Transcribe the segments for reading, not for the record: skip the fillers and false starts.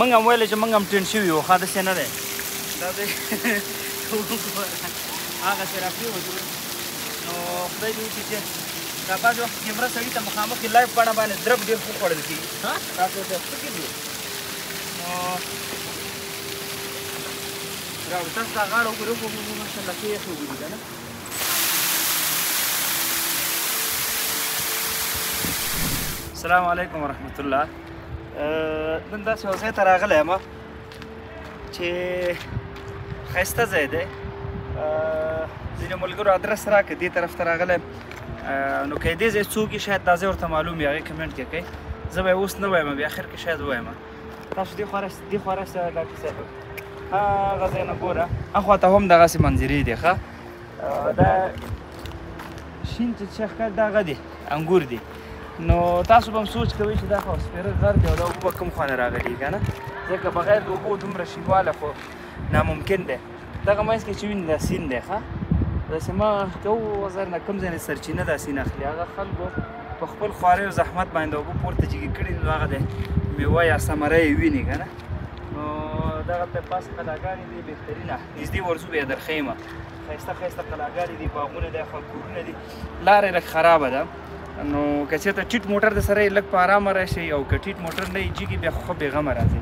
موږ هم ویل چې موږ هم ټینټ شوي یو، ښه داسې نه دی، دا دی هغسې راپرېوتو. نو خدای دې وکړي چې دا بعضې وخت کیمره سړي ته مخامخ live بڼه باندې درب ډېر ښه خوړل کېږي. تاسو ته څه کېږي؟ نو راوړو تاسو دا غاړه وګورئ، وګورئ ماشاءالله ښې یخې اوبه دي که نه. السلام علیکم ورحمت الله. نن داسې یو ځای ته راغلی یم چې ښایسته ځای دی. ځینې ملګرو ادرس راکړ، دې طرف ته راغلی یم. نو که دې ځای څوک شاید دا ځای ورته معلوم وي، هغې comment کې کوي. زه به یې اوس نه وایم، بیا اخر کې شاید ووایم. تاسو دې خوا راسئ، دې خوا راسئ ډاکټر صاحب، هغه ځای نه ګوره اخوا ته هم دغسې منظرې دي. ښه دا شین چې څه ښکاري دا هغه دي، انګور دي. نو تاسو به هم سوچ کوئ چې دا خو سپېره غر دی او دا اوبه به کوم خوا نه راغلي که نه، ځکه بغیر د اوبو دومره شینوالی خو ناممکن دی. دغه منځ کې چې وینې دا سیند دی، ښه داسې ما که وزر نه کوم ځای نه سرچینه دا سیند اخلي. هغه خلکو په خپل خوارۍ او زحمت باندې اوبه پورته جګې کړي، نو هغه دی مېوه یا ثمره یې ویني که نه. نو دغلته پاس قلاګانې دي بهترینه، نږدې ورځو بیا درښیم. ښایسته ښایسته قلاګانې دي، باغونه دي، خو کورونه دي. لاره یې لږ خرابه ده، نو که چېرته ټیټ موټر د سره یې لږ په ارامه راشئ، او که ټیټ موټر نه یې جګي بیا خو ښه بېغمه راځئ.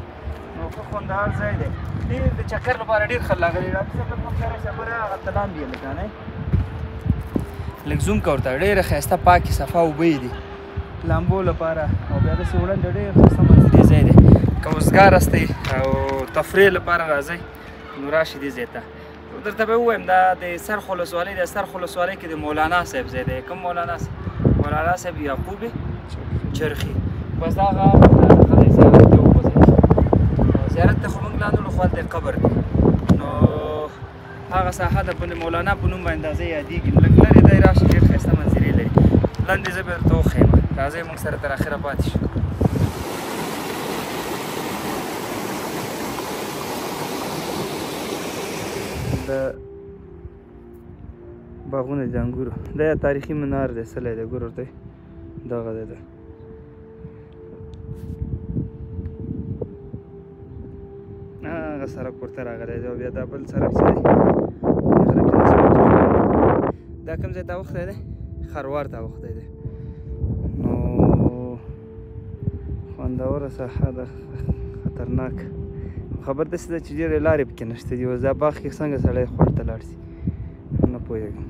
نو ښه خوندور ځای دی، ډېر د چکر لپاره ډېر خلک راغلي. ډاکټر صاحب لږ مخکې راشه، ګوره هغلته لاندې یې لږ نه لږ زوم که ورته، ډېره ښایسته پاکې صفا اوبه یې دي لامبو لپاره، او بیا داسې وړاندې ډېر ښایسته منظرې ځای دی. که وزګار استئ او تفریح لپاره راځئ نو راشئ دې ځای ته. درته به ووایم دا د څرخ ولسوالۍ دی. څرخ ولسوالۍ کې د مولانا صاحب ځای دی. کوم مولانا صاحب؟ مولانا صاحب یعقوب چرخي. بس دا هغه دی زیارت دی، وغځېد زیارت ته خو موږ لا نه خو هلته قبر دی. نو هغه ساحه ده په مولانا په نوم باندې دا ځای یادېږي. لږ لرې دی، راشئ، ډېر ښایسته منظرې لري. لاندې زه به درته وښیم، راځئ موږ سره تر اخره پاتې شئ. د باغونه د انګورو دا تاریخي منار دی، څلی دی، ګور ورته دغه دی. ده هغه سړک ورته راغلی دی، او بیا دا بل سړک چې دی دا کوم ځای ته اوښتی دی؟ خروار ته اوښتی دی. نو خوندوره ساحه ده، خطرناک. خبر داسې ده چې ډېرې لارې پکې نشته دي. اوس دا باغ کې څنګه سړی خوړ ته لاړ شي نه پوهېږم.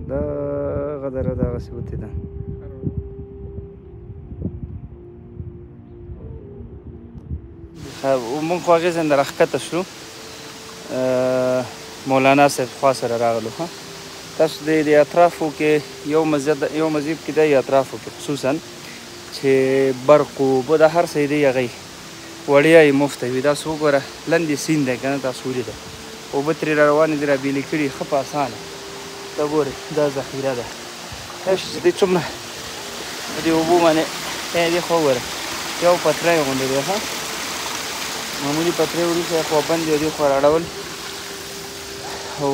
دغه دره دغسې وتې ده. موږ خو هغې ځای نه راښکته شو، مولانا صاحب خوا سره راغلو. ښه تاسو د دې اطرافو کې یو مذهب کې دی، اطرافو کې خصوصا چې برق اوبه د هر څه دی، هغه وړیا یې مفته وي. تاسو وګوره لاندې سیند دی که نه، تاسو ولیده اوبه ترې را روانې دي، رابېلې کړي ښه په اسانه. دا ګورئ دا ذخیره ده، چې دې څومره په دې اوبو باندې دې خوا وګوره یو پتری غوندې دی، ښه معمولي پتری وروسته یې خوا بند دی، دې خوا راړول، او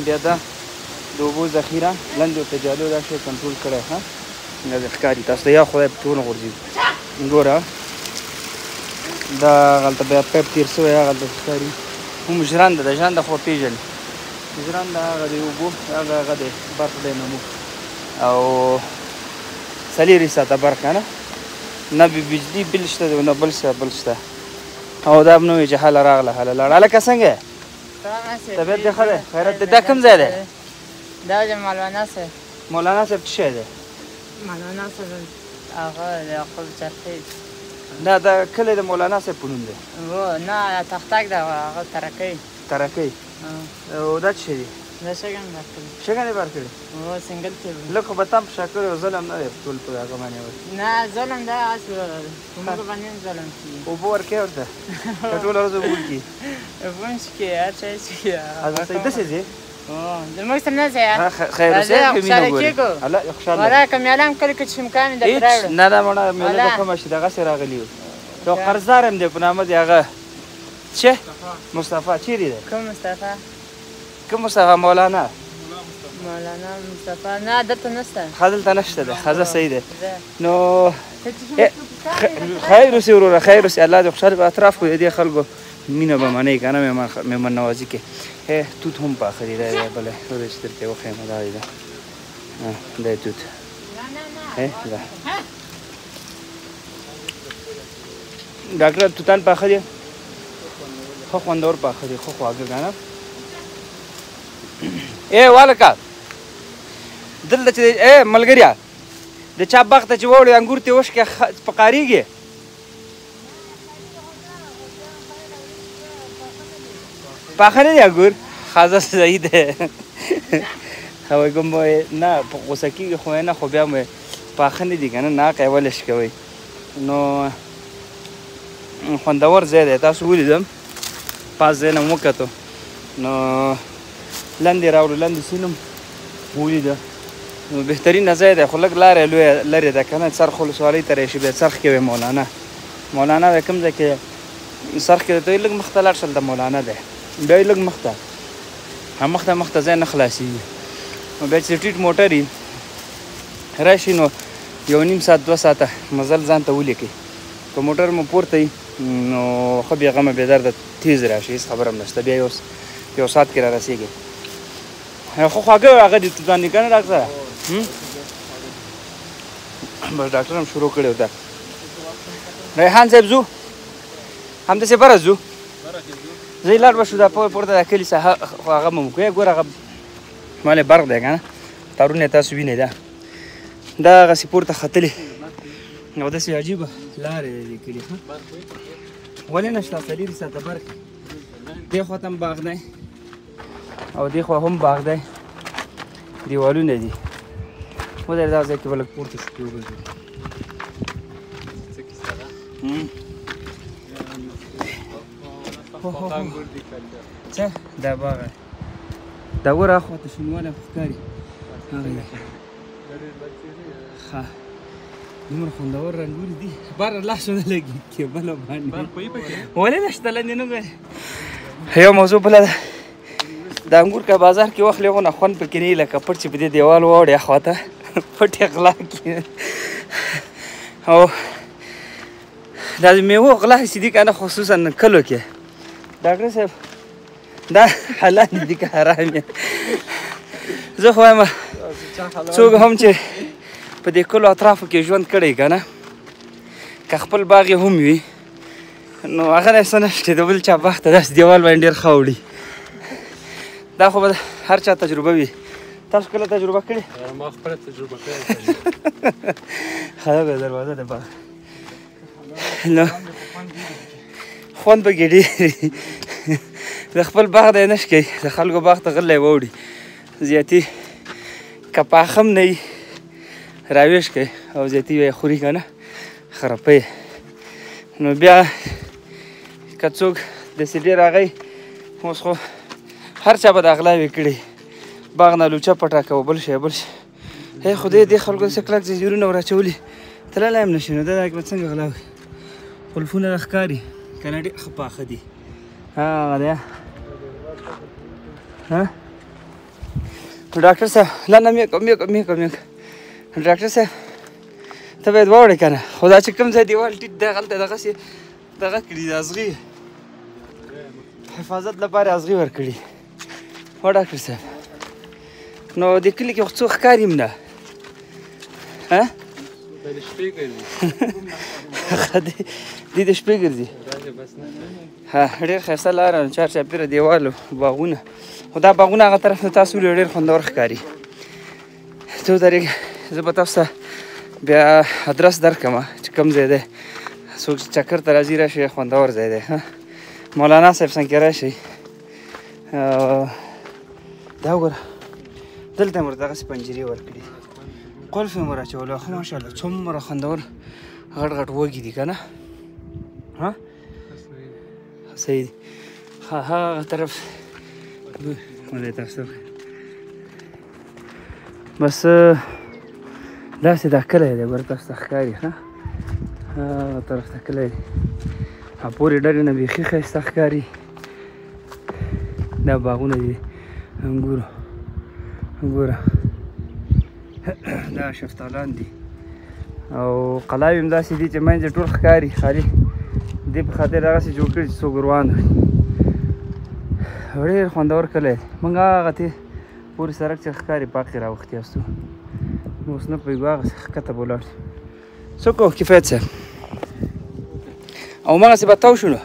بیا دا د اوبو ذخیره لاندې ورته جالو دا شی کنټرول کړی. ښه دا ښکاري تاسو ته، یا خدای پکې ونه غورځېږي. ګوره دا هغلته بیا پیپ تېر شوی، هغلته ښکاري هم ژرنده ده. ژرنده خو پېژنې، ژرنده هغه د اوبو هغه هغه دی برق دی نمو، او 24 ساعته برق که نه، نه بجلي بل شته دی نه بل شته بل شته. او دا هم نه وایي چې هله راغله هله لاړه. هلکه څنګه یې؟ طبیعت دې ښه دی؟ خیرت دی؟ دا کوم ځای دی؟ دا د مولانا صاحب. مولانا صاحب څه شی دی؟ مولانا صاحب هغه د یعقوب چرخي. نه دا کلی د مولانا صاحب په نوم دی. نه تختک ده، هغه ترکۍ. ترکۍ. او دا څه شی دی؟ دا شګه مې بار کړې. شګه دې بار کړې؟ هو سنګل کې. لږ خو به تا هم په شا کړی او ظلم نه دی ټول په هغه باندې ورکړي. نه ظلم دی، هسې په موږ باندې هم ظلم کېږي. اوبه ورکوې ورته که ټوله ورځ اوبه ورکړي؟ اوبه هم څښي، هر چای څښي. داسې ځې؟ زموږ سره نه ځې؟ خیر اوسې که مینه ګورې. الله خوشحاله. ولا که میاله هم کله که چې امکان مې درته راوړم. نه نه مړه میاله به کومه شي، دغسې راغلي یو. یو قرضدار هم دی په نامه دی هغه چې مصطفی. چېرې دی؟ کوم مصطفی؟ کوم مصطفی؟ مولانا. مولانا مصطفی نه دلته نشته. ښه دلته نشته دی. ښه صحیح دی. نو خیر اوسې وروره، خیر اوسې، الله دې خوشحاله. په اطراف خو د دې خلکو مینه به منئ که نه، مهمان نوازي کې. توت هم پاخه دي. دا دی بله وروره چې درته یې وښیم، دا دی دا توت. دا ډاکټر توتان پاخه دي، ښه خوندور پاخه دي، ښه خواږه که نه. والکه دلته چې ملګریا د چا باغ ته چې ووړې انګور ترې وشکې په قاریږي. پاخه نه دي انګور؟ ښه صحیح دی. ښه وایي کوم نه په غوسه کېږي خو نه، خو بیا مو پاخه نه دي که نه، ناقه یې ولې شکوئ. نو خوندور ځای دی، تاسو ولیدم پاس ځای نه مو وکتو. نو لاندې راوړو، لاندې سیند هم ولیده. نو بهترینه ځای دی، خو لږ لاره یې لویه لرې ده که نه، څرخ ولسوالۍ ته راشي، بیا څرخ کې وی مولانا. مولانا دی کوم ځای کې څرخ کې دی، لږ مخته لاړ شل د مولانا دی، بیا یې لږ مخته مخته مخته ځای نه خلاصېږي. نو بیا چې ټیټ موټر یې راشي نو یو نیم ساعت 2 ساعته مزل ځان ته ولیکئ. که موټر مو پورته وي نو ښه بېغمه بې درده تیز راشي، هېڅ خبره هم نشته، بیا یو ساعت کې را رسېږي. خو خواږه هغه دي توتان دي که نه ډاکټر؟ بس ډاکټر هم شروع کړی ده. ریحان صاحب ځو همداسې بره ځو، زه لاړ به شو دا پورته دا کلي ساحه، خو هغه به مو کوې. ګوره هغه مالې برق دی که نه، تارونه یې تاسو وینئ، دا دا هغسې پورته ختلې او داسې عجیبه لارې دی دې کلي. ښه ولې نشته 4 ساعته برق. دې خوا ته هم باغ دی او دې خوا هم باغ دی، دیوالونه دي. ودرې دا ځای کې به لږ پورته شو وګرځو. څه دا باغ دی، دا ګوره اخوا ته شینوالی خو ښکاري. هغه دی. ښه دومره خوندور رنګونه دي، باره لاس ونه لګي کېبله باندې ولې نشته لاندې نه ګورې. یو موضوع بله ده، د انګور که بازار کې واخلې غونه خوند پکې نه وي، لکه پټ چې په دې دیوال واوړي اخوا ته پټ یې غلا کړي. او دا د میوو غلا چې دي که نه، خصوصا کلو کې ډاکټر صاحب دا حلال دي که حرام یې؟ زه خو وایم څوک هم چې په دې کلو اطرافو کې ژوند کړی که نه، که خپل باغ یې هم وي نو هغه نه څه نشته، د بل چا باغ ته داسې دیوال باندې ډېر ښه وړي. دا خو به هر چا تجربه وي. تاسو کله تجربه کړې؟ ما خپله تجربه کړې. ښه ده دروازه د باغ نو خوند پکې ډېر وي. د خپل باغ دی نه شکوي، د خلکو باغ ته غلی واوړي زیاتي، که پاخه هم نه وي راویش کوي او زیاتي یې خوري که نه خرپوي. نو بیا که څوک داسې ډېر راغی، اوس خو هر چا به دا غلاوې کړي، باغ نه لوچه پټه کوه بل شی بل شی. هی خدای دې خلکو داسې کلک ځنځیرونه ور اچولي تللی هم نه شي، نو دا به څنګه غلا وکړي؟ قلفونه را ښکاري که نه ډېر ښه پاخه دي. هغه دی. ها ډاکټر صاحب لا نه میکو میکو میکو میکو. ډاکټر صاحب ته باید واوړې که نه، خو دا چې کوم ځای دیوال ټیټ دی هغلته دغسې دغه کړي، د ازغي حفاظت لپاره ازغي ورکړي. هو ډاکټر صاحب نو دې کلي کې خو څوک ښکاري هم نه. ها د شپې ګرځي. ښه دی د شپې ګرځي. ها ډېر ښایسته لاره، چار چاپېره دیوال او باغونه. خو دا باغونه هغه طرف نه تاسو ولې ډېر خوندور ښکاري. څو درېږه زه به تاسو ته بیا ادرس درکړم چې کوم ځای دی، څوک چې چکر ته راځي راشي، خوندور ځای دی. ها مولانا صاحب څنګه راشي. دا وګوره دلته مې ورته دغسې پنجرې ورکړي، قلف یې ور اچولی. خو ماشاءالله څومره خوندور غټ غټ وږي دي که نه. ها صحیح دی. ښه هغه طرف ولې تاسو بس داسې دا کلی دی، ګوره تاسو ته ښکاري. ښه هغه طرف ته کلی دی، پورې ډډې نه بیخي ښایسته ښکاري. دا باغونه دي انګورو. وګوره دا شفتالان دي او قلاوې هم داسې دي چې منځ یې ټول ښکاري، خالي دې په خاطر هغسې جوړ کړي چې څوک روان وي. ډېر خوندور کلی دی. موږ هغه تې پورې سړک چې ښکاري پاک یې راوښتي یاستو، نو اوس نه پوهېږو هغسې ښکته به ولاړ شو. څه کوو کفایت صاحب؟ او هماغسې به تاو شو، نو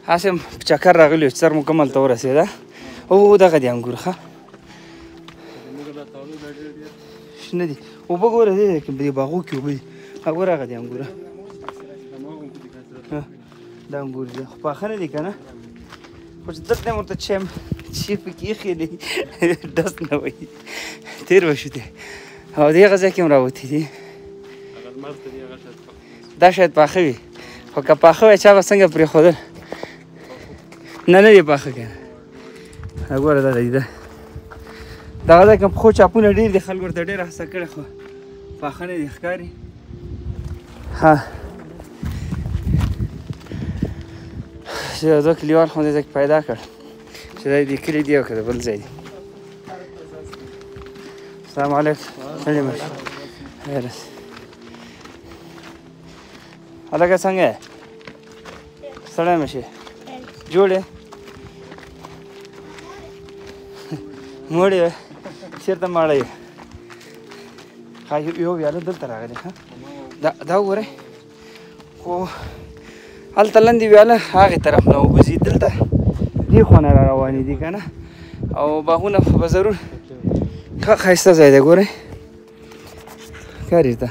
هسې هم په چکر راغلي یو چې سر مو کوم هلته ورسېده. او دغه دي انګور، ښه شنه دي. اوبه ګوره دې ځای کې په دې باغو کې اوبه دي. ګوره هغه دي انګوره، دا انګور دي خو پاخه نه دي که نه، خو چې دلته هم ورته چای چې پکې ایښی دی ډس نه وهي، تېر به شو دی. او دې هغه ځای کې هم راوتي دي. دا شاید پاخه وي، خو که پاخه وی چا به څنګه پرېښودل؟ نه نه دي پاخه که نه. ګوره دغه دي، ده دغه ځای کې پخو چاپونه ډېر دي، خلکو ورته ډېره هڅه کړې خو پاخه نه دي ښکاري. ها چې یو دوه کلیوال خو دې ځای کې پیدا کړ چې دا دې کلي دی او که د بل ځای دی. السلام علیکم. ستړي مه شئ. خیر اوسئ. هلکه څنګه یې؟ ستړی مه شې؟ جوړ یې؟ موړ یې؟ چېرته ماړه یې؟ ښه یو ویاله دلته راغلې. ښه دا وګورئ، خو هلته لاندې ویاله هغې طرف نه اوبه ځي، دلته دې خوا نه را روانې دي که نه. او باغونه خو به ضرور ښه ښایسته ځای دی. ګورئ ښکاري ته.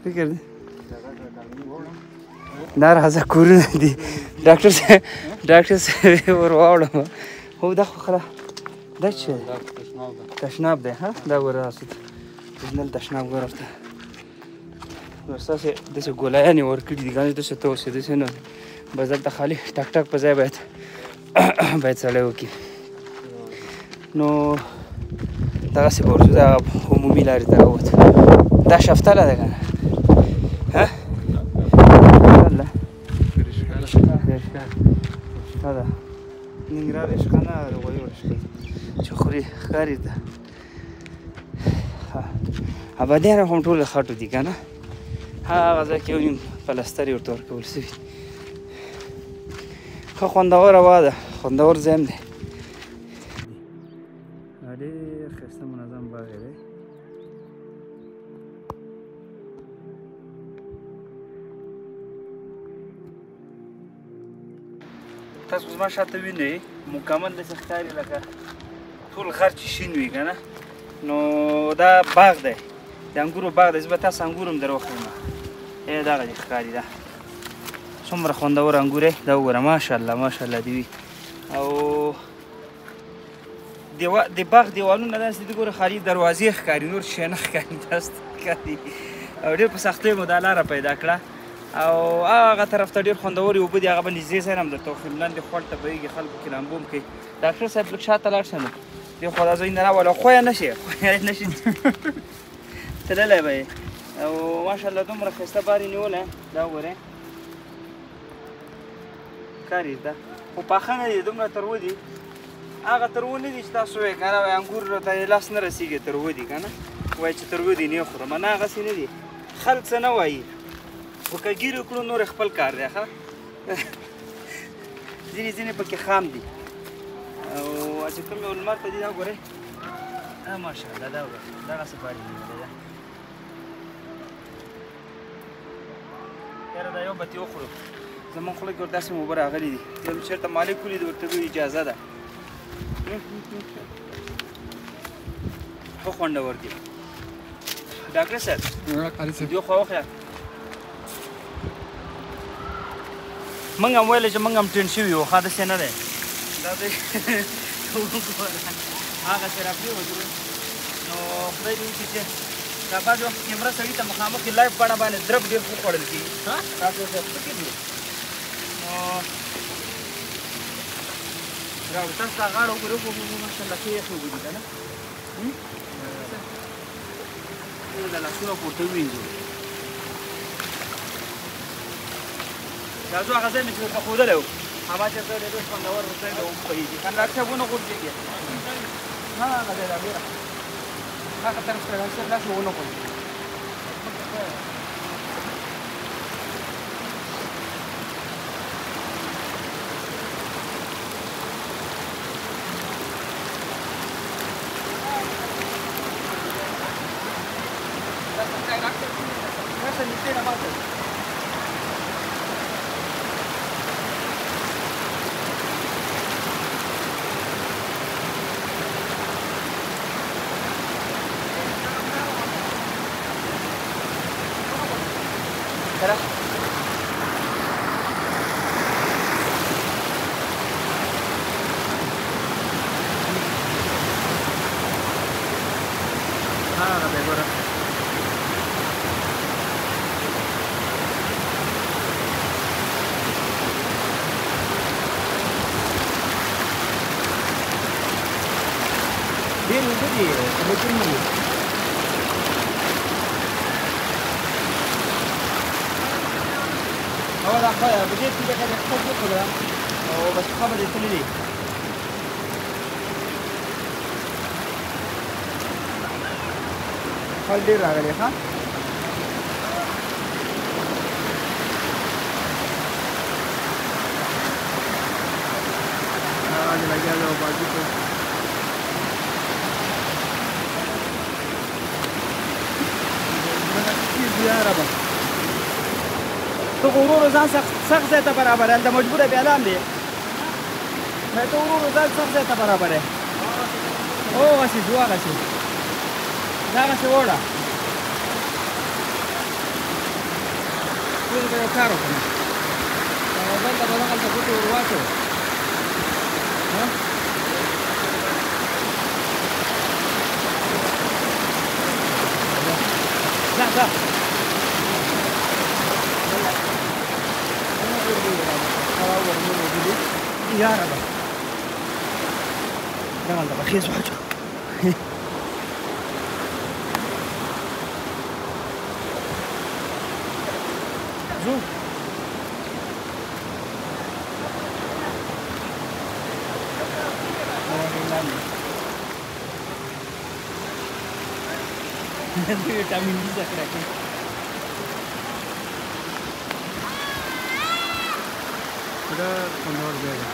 فکر دی دا راځه کورونه دي. ډاکټر صاحب، ډاکټر صاحب یې ور واوړم. هو دا خو خلا دا څه تشناب دی. ها دا ګوره تاسو ته نل تشناب ګوره ورته ستاسې داسې ګولایانې ورکړي دي که نه، داسې ته اوسې داسې نه، بس دلته خالي ټک ټک په ځای باید سړی وکړي. نو دغسې به ورځو دغه عمومي لارې ته راووتو. دا شفتله ده که نه؟ ها ده ښه ده. ننګرهار رشقه نه، د غویو رشقه چې خوري ښکاري ته. ابادیان هم ټول خټو دي که نه، هغه ځای کې یو نیم پلستر یې ورته ورکول سوي. ښه خوندوره هوا ده، خوندور ځای هم دی. ډېر ښایسته منظم باغ یې دی. تاسو زما شاته وینئ مکمل داسې ښکاري لکه ټول غر چې شین وي که نه. نو دا باغ دی، د انګورو باغ دی. زه به تاسو انګور هم در وښیم. ای دغه دې ښکاري، دا څومره خوندور انګور دی. دا وګوره ماشاءالله ماشاءالله دې وي. او د باغ دیوالونه داسې دي، ګوره خالي دروازې ښکاري، نور شی نه ښکاري، داسې ښکاري. او ډېر په سختۍ مو دا لاره پیدا کړه. او هغه طرف ته ډېر خوندورې اوبه دي، هغه به نږدې ځای هم درته وښیم. لاندې خوړ ته بهېږي، خلکو کې لامبو هم کوي. ډاکټر صاحب لږ شاته لاړ شه، نو دې خو دا ځای نه راوله، خویه نه شي، خویه نه شي تللی به یې. او ماشاءالله دومره ښایسته بار یې نیولی. دا وګورئ ښکاري ده، خو پاخه نه دي، دومره تروه دي. هغه تروه نه دي چې تاسو وایئ که نه، وایي انګور ته یې لاس نه رسېږي، تروه دي که نه، وایي چې تروه دي نه خورم. نه هغسې نه دي، خلک څه نه وایي، خو که ګیر وکړو نور یې خپل کار دی. ښه ځینې ځینې پکې خام دي. او چې کوم یو لمر ته دي، دا وګورئ ماشاءالله، دا وګورئ دغسې بار یې نیولی ده. یاره دا یو به ترې وخورو، زموږ خوله کې ورته داسې اوبه راغلي دي. زه چېرته مالک ولید ورته وویل اجازه ده. ښه خوندور دي. ډاکټر صاحب دې خوا وښیه. موږ هم ویل چې موږ هم ټینډ شوي یو، ښه داسې نه دی. دا دی هغسې راپرېوتو. نو خدای دې وکړي چې دا بعضې وخت کیمره سړي ته مخامخ live بڼه باندې درب ډېر ښه خوړل کېږي. تاسو صاحب څه کېږي؟ نو راوړو تاسو دا غاړه وګورئ، ماشاءالله ښې یخې اوبه دي که نه؟ دا لاسونه پورته ووینځو. دا ځو هغه ځای مې چې درته ښودلی و، هوا چېرته ډېر خوندور ځای دی، اوبه بهېږي. کندهار صاحب ونه غورځېږي. هغه دی دا ګوره، هغه طرف ته ډاکټر صاحب داسې ونه غورځېږي. راشه نږدې نه ماته. هغه دی ګوره. ډېر اوبه دي، لږ نه دي. هو دا ښه په دې کې لکه ښه وکړه او بس ښه به دې تللي. خلک ډېر راغلي ښه. هغه دې لګیا دی او بازي کوي. یا ربه، ته خو ورور ځان سخت ځای ته برابر یې، هلته مجبوره بیا لاندې. ته ورور ځان سخت ځای ته برابر یې. هغسې ځو، هغسې دغسې وړه. ټول به یو کار وکړم، دلته به دغلته ګوتې ور واچوو. ځه ځه. یا ربه، دغلته به خیز واچوو. ځو. ویټامین ډي ذخیره کوي. دا خوندور ځای دی.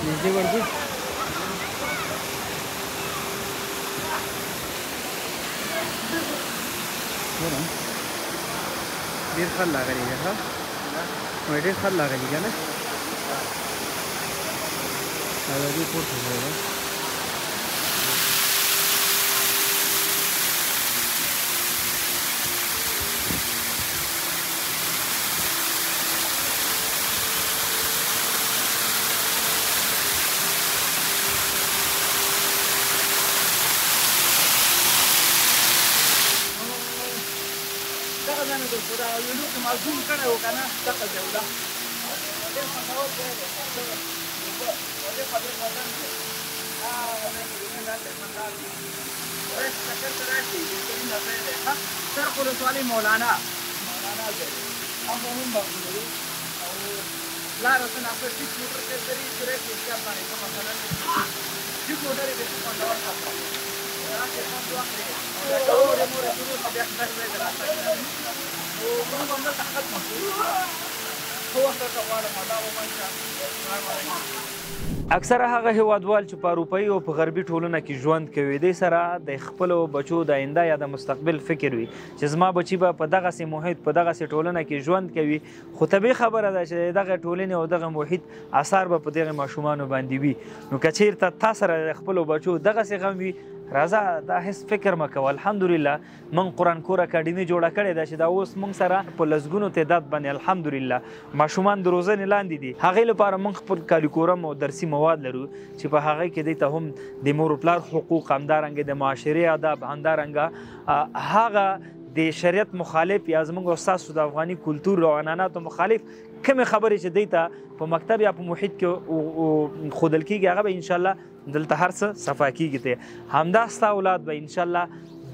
نږدې ورځو. ګورم ډېر خلک راغلي دي. ښه وایي ډېر خلک راغلي که نه؟ دا د دې پورته ځای دی. دغه ځای مې درته دا ویډیو کې ما زوم کړی و که نه، دغه ځای و. دا ډېر خوندور ځای دی. او دې خوا ډېر وطن دی. هغه ځای کې دی، دلته کندهار دی. راشي چکر ته راشي، بهترین ځای دی. ښه څرخ ولسوالۍ مولانا ځای دی. هغه هم باغونه دي او لاره څه ناڅه ټیټ موټر کې درېږي چې راشي احتیاط باندې څه مسله نه. ټیټ موټر یې بیخي خوندور سفر. راشي خوند واخلي او دا ګورې مورې شروع شي، بیا خدای ځای ته راتګ. نو موږ همدلته ختمه کړو. ښه وخت درته غواړم. الله مو مل شه. السلام علیکم. اکثره هغه هیوادوال چې په اروپایي او په غربي ټولنه کې ژوند کوي، دې سره د خپلو بچو د آینده یا د مستقبل فکر وي چې زما بچي به په دغسې محیط، په دغسې ټولنه کې ژوند کوي. خو طبیعي خبره ده چې دغه ټولنې او دغه محیط اثار به په دغه ماشومانو باندې وي. نو که چیرته تا سره د خپلو بچو دغسې غم وي، راځه دا هیڅ فکر مه کوه. الحمدلله موږ قرآن کور اکاډمي جوړه کړې ده چې دا اوس موږ سره په لسګونو تعداد باندې الحمدلله ماشومان د روزنې لاندې دي. هغې لپاره موږ خپل کالیکورم او درسي مواد لرو چې په هغې کې دی ته هم د مور و پلار حقوق، همدارنګه د معاشرې آداب، همدارنګه هغه د شریعت مخالف یا زموږ او ستاسو د افغاني کلتور او عنعناتو مخالف کومې خبرې چې دوی ته په مکتب یا په محیط کې ښودل کېږي، هغه به انشاءالله دلته هر څه صفا کېږي. ته همدا ستا اولاد به انشاءالله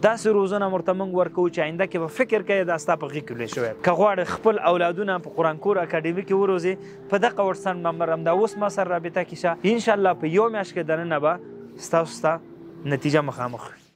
داسې روزنه ورته موږ ورکوو چې آینده کې به فکر کوي دا ستا په غېږ کې لوی شوی. که غواړې خپل اولادونه په قرآن کور اکاډمي کې وروزې، په دغه واټساپ نمبر همدا اوس ما سره رابطه کې شه، انشاءالله په یو میاشت کې دننه به ستاسو ستا نتیجه مخامخ وي.